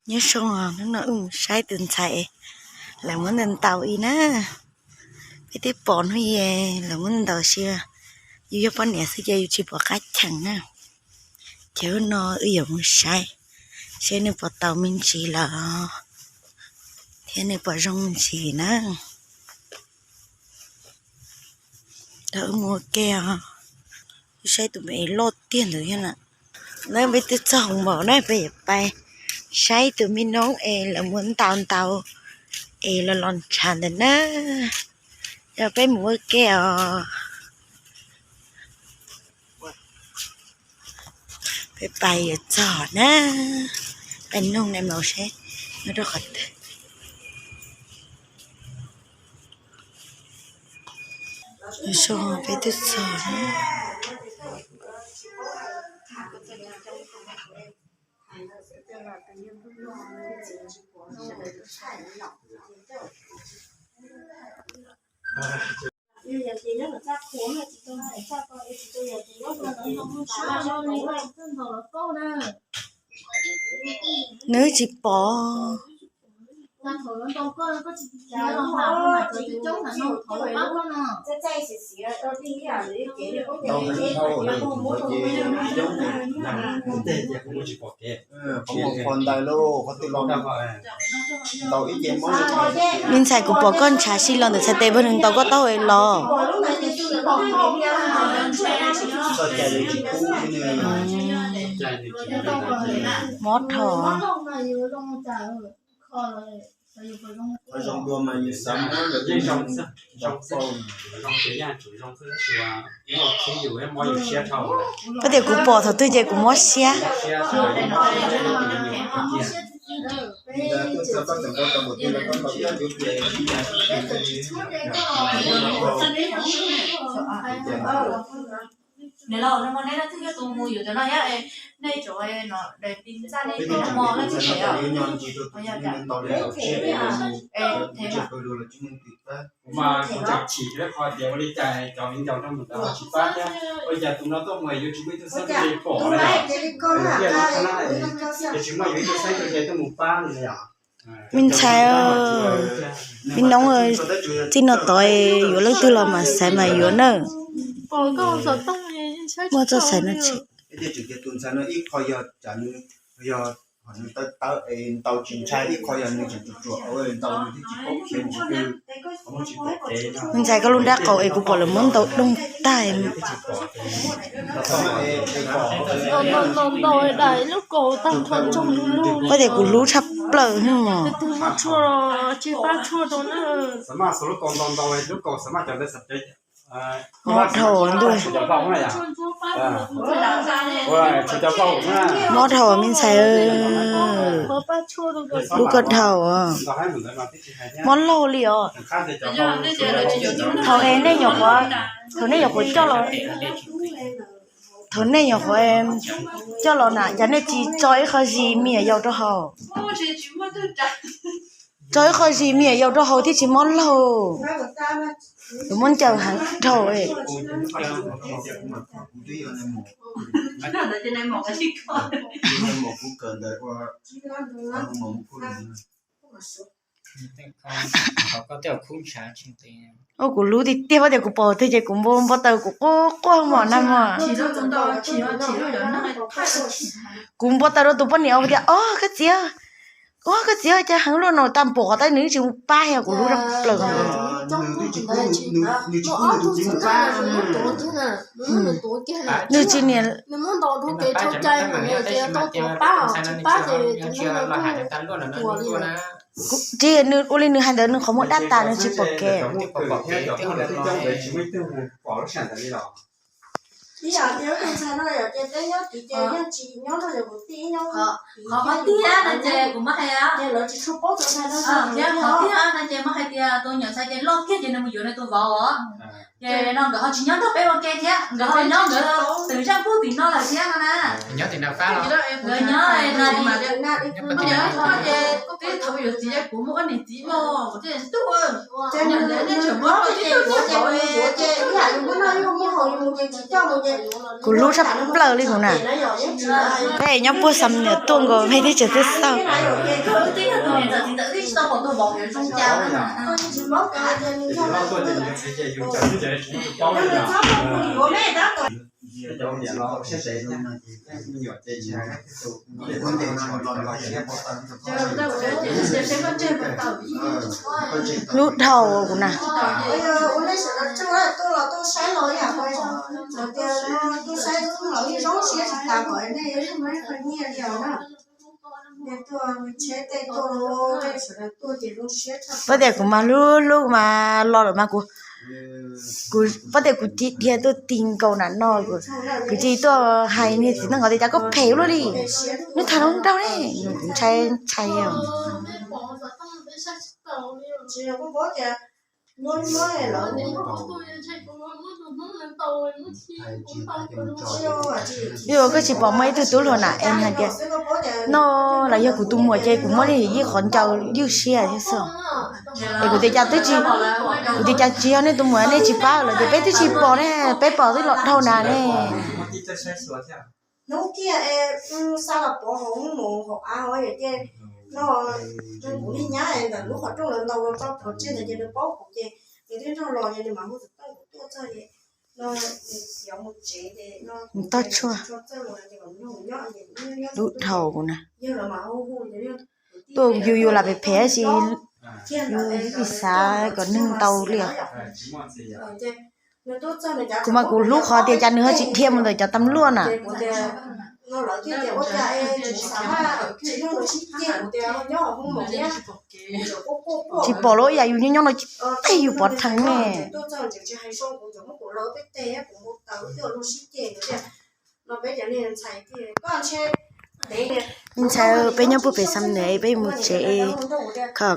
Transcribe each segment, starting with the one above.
Nyob zoo, hnub no wb mus saib tus ntxhais lawv muab ntaus ntaus ib na. Peb twb pom hnub i lawv muab ntaus ntaus sia, yus yog poj niam xwb ces yus tsis pom qab cheem na. Ces hnub no wb yuav mus saib, saib nws puas tau me ntsis lawm thiab nws puas zoo me ntsis na. Rau wb mus ua ke os. Wb saib tus me es loj tiag ntawd thiab na. Neb peb twb txog hauv npaum na, peb yuav pais saib tus me noob es lawv muab ntaus ntaus es los los ntshav ntawd na. Yog peb mus ua ke os. Peb pais yuav txog na. Pais noog nais maum seb nyob rau qhov twg. Zoo peb twb txog na. Nws tsis pom. Qhov ntawd lauj, qhov twg los ntaus ib ce mob. Me ntxhais, kuv pom koj ntshav si los ntawm txhais tes, npawg nws ntaus koj taub hau los. Mob dhau. Koj tias kuv pom thaum twg ces kuv mob siab. Nws los no, neb leej twg yog tus mus yuav cov no thiab, nej cov no daim pis ntxaj nej pis no mos leej twg them os? Mas kuv tseem chim rau qhov tias ua li cas cov viv ncaus nrog mus ntawd ho tsis pab thiab, ua li cas tus no tuaj mus yuav tsis muaj ib tug xeeb tuaj pom na, tias tsis muaj yuav ib tug xeeb tuaj ces tuaj mus pab li yom. Me ntxhais, me noob, txij no tod yuav leej twg los mas xaiv mas yuav na. Muaj txoj xaiv no tsis. Ib qho yog tsam nws yog nws tawv tawv es ntaus tsis ntshai, ib qho yog nws tseem ruam ruam ntaus nws thiaj tsis paub khiav mus qhov twg, qhov muag tsis pom kev no. Me ntxhais, koj lub nrab qaum es kuv pom lawv muab ntaus doog tag. Ntaus ntaus ntaus daim lub kaus tag nrho ntsoog lug lug. Koj tias kuv hlub tshaj plaws hnub no. Tus twg muaj tshuaj los cia pab tshuaj rau na. Mob dhau ntuj. Mob dhau me ntxhais, hlub koj dhau. Mob laug li os. Thaum es nej nyuam qhuav, thaum nej nyuam qhuav coj los, thaum nej nyuam qhuav coj los na, yog nej tsis tso ib qho zis me nyuam yaus rau haus. Tso ib qho zis me nyuam yaus rau haus thiaj tsis mob laug. Lawv muab ncaws heev dhau. Ua kuv hlub tiag tiag, tias kuv pom twg ces kuv npau npau taws kuv quaj quaj mos na mos. Kuv npau taws rau tus poj niam tias, o koj txiv, o koj txiv, cas heev luaj no, tag npaum qhov twg nws tsis mus pab, yog kuv hlub tshaj plaws. Nws tsis niam, tsis, nws ua li nws hais ntawd nws qhov muag dab tas nws tsis pom kev. Qhov tiag no ces kuv muab hais tias tus nyuam ntxhais ces loj kiag ces nws mus yuav nws tus vauv os. Ces no nkawd ho tsis nyob nrog peb ua ke thiab, nkawd ho nyob nkawd twm zaj pug tim no lawm thiab no na. Nkawd nyob no ces Kuv hlub tshaj plaws li kuv na. Peb nyob puag xam niam tuaj nkaus peb twb tseem twb xauj. Hlub dhau kuv na. Pab tias kuv mas hlub hlub mas los lawm mas kuv, kuv pab tias kuv cia dhia tuaj ti nkaus nram no, kuv cia tuaj hais niag txiv neej nkaus tias cas koj phem ua luaj li, nws tham lub nraug ne, kuv ntshai ntshai. Yog koj tsis pom muaj ib tug tub hluas na es hais tias no los yog kuv tus muam ces kuv muab li ib qhov ncauj ywj siab thiab xwb. Es kuv tias cas twb tsis, kuv tias cas tsis yog nej tus muam nej tsis pab los ces peb twb tsis pom ne, peb pom twb los dhau na ne. Hnub kiag es xa los pov hauv mus hauv av hauv ces no kuv li nyab ntawm lub qhov rooj lawv ntaus los tso pov tseg ntawd ces nws paub kuv ces nws thiaj nrog los ces nws mam hu xov tooj kuv tuaj txog ces no xyov mus tsev ces no toj tshuaj txog los ces kom nws nyob ces nyob lub dhau kuv na. Yog los mam hu hu ces tuaj yus yus lam phem phem tab sis yus xav kom neeg tau li os. Kuv mas kuv hlub qhov tias cas nws ho tsis dhia mus ntawm cov tam luaj na. Tsis pom lawm yam yus nyob nyob no tsis tej yus pov rheev ne. Ntxhais, peb nyob puag pem Xam Nuas peb mus tsev,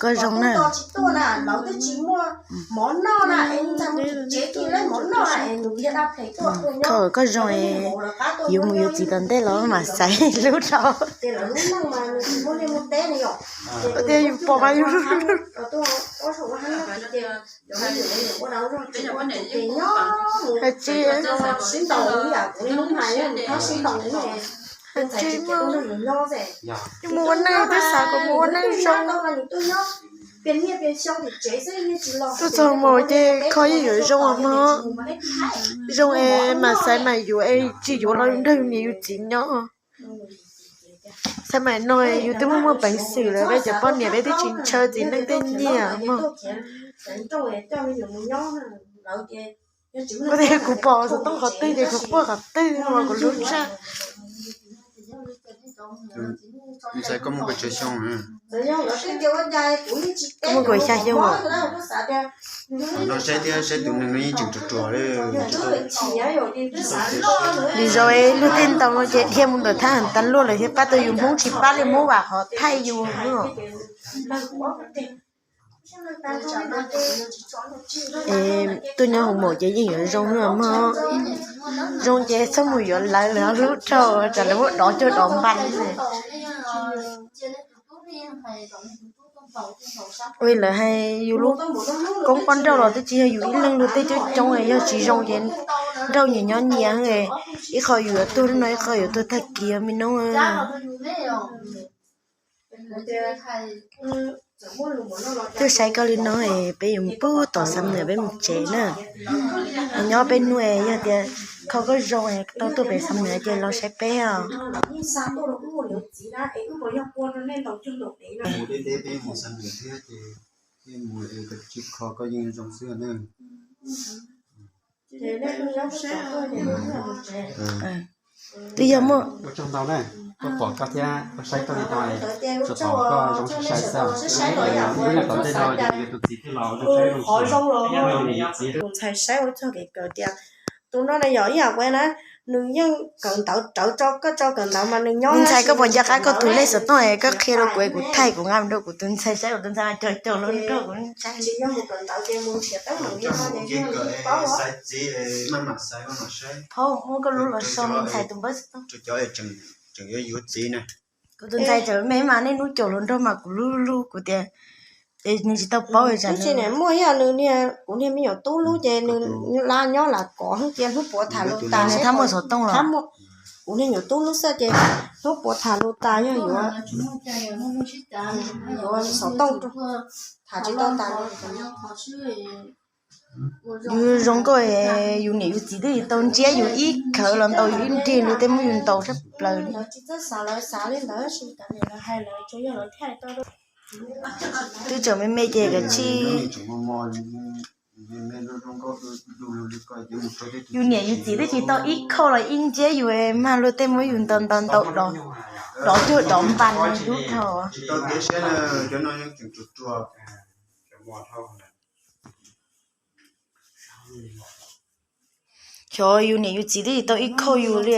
koj zoo na. Koj zoo, yuav mus yuav txiv tom ntej los mam xaiv lub rau. Tias yus pom mas yus hais tsis, hais tsis mas, yus mus ua neej twb xav kom mus ua neej zoo. Tuaj txog mus ces kho yeej yuav zoo os mog. Zoo es mam xaiv mam yuav es tsis yuav los nrog yus niam yus txiv nyob. Xav mas no yus twb muaj muaj peev xwm lawm, peb cov poj niam peb twb tsis ntshaw txiv neej tej nyiaj mog. Kuv tias kuv pom xov tooj qhov twg ces kuv quaj qhov twg, kuv hlub tshaj. Ntxhais, koj muaj kaum xya xyoo? Koj muaj kaum xya xyoo os? No saib thiab, saib tus neeg no yeej tseem ruam ruam li. Lwm zaus luag tej ntau no ces dhia mus ntawm thab ham tas luaj lawm thiab, pab tau yus Hmoob tsis pab li Hmoob vam qhov thaij yus. Es tuaj nyob hauv maum ces yeej yuav zoo mog. Zoo ces txhob mus yuav lawv lawm, hlub rau tsam lawv muab dov cuag dov npaj. Ua lawv hais yus lub koob poj nrauj los twb tsis yog yus ib leeg, luag tej coob coob, yog tsis zoo ces nrauj nyias nyob nyias, ib qho yus yuav tuag hnub no, ib qho yuav tuag tag kis me noob. Tuaj saib koj li no es peb yuav mus pub tom Xam Nuas peb mus tsev na. Nyob peb hnub es yog tias kho koj zoo es tau tuaj pem Xam Nuas ces los saib peb os. Twb yog muaj, koj pom koj thiab koj saib koj li no, tsuas pom koj zoo sai sai xwb. Ib yam tom ntej no ces tus txiv thiaj los zoo saib zoo. Tus ntxhais saib ua txog kev kawm tias tus no na yog ib yam ua na, nws yeej kawm ntawv rawv tso, koj tso kawm ntawv mas nws nyob. Ntxhais, koj puas nco qab koj tus lej xov tooj es koj qhia rau kuv es kuv thaij kuv nqa mus rau kuv tus ntxhais saib, kuv tus ntxhais mas caug caug los nrog kuv ntshai. Phauj, muab koj lub los so me ntxhais tus npawb xov tooj. Tus ntxhais tseem me mas niaj hnub caum hluas nraug mas kuv hlub hlub kuv tias, es nws tsis tau paub li. Muaj ib yam nws, kuv niag me nyuam tub hlub ces nws la nyob lam kov hnub cia hnub puav tham lus tas, xov tooj los. Kuv niag nyuam tub hlub xwb ces hnub puav tham lus tas yog yuav, yuav xov tooj, tham tsis tau tas. Yus zoo nkauj, yus niam yus txiv twb tsis tau ntsiab yus ib khawv los ntaus yus ib nrig li, tej muab yus ntaus sab plaws li. Twb tseem me me ces kav tsij, yus niam yus txiv twb tsis tau ib khauj los ib ntsiab yus mag luag tej muab yus ntaus ntaus ntaus dov, dov cuag dov npas li lub dhau. Xyov yus niam yus txiv twb tsis tau ib khauj yus li.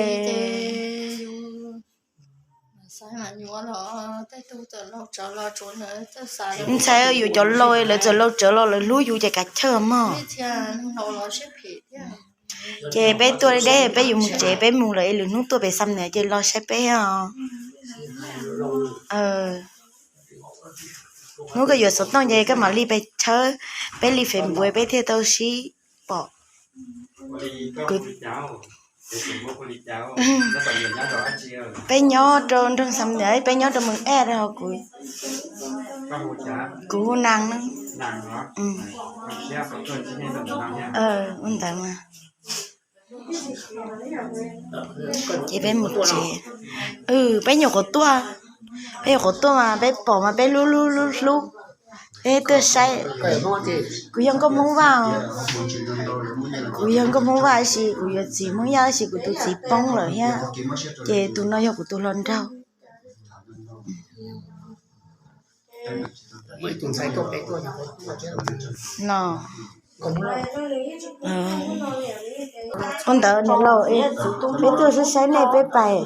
Ntxhais, yus cov laus lawv txawm laus tsawv los lawv hlub yus ces kav chawj mog. Ces peb tuaj deb, peb yuav mus tsev, peb mus lawm es lwm hnub tuaj pem Xam Nias ces los saib peb os. Hnub koj yuav xov tooj ces koj mam li pes tshawb peb li Facebook peb thiaj tau sib pom. Peb nyob rau nroog Xam Nias, peb nyob rau Moos Ej, kuv hu Nas. Ua ntawd mas. Ces peb mus tsev. Peb nyuam qhuav tuaj, peb nyuam qhuav tuaj mas peb pom mas peb hlub hlub hlub hlub. Peb tuaj saib. Kuv yog nkauj Hmoob Vaj, kuv yog nkauj Hmoob Vaj tab sis kuv yuav txiv Hmoob Yaj tab sis kuv tus txiv poob lawm thiab. Ces tus no yog kuv tus hluas nraug. No, ua ntawd niam laus, peb tuaj saib saib nej peb pais.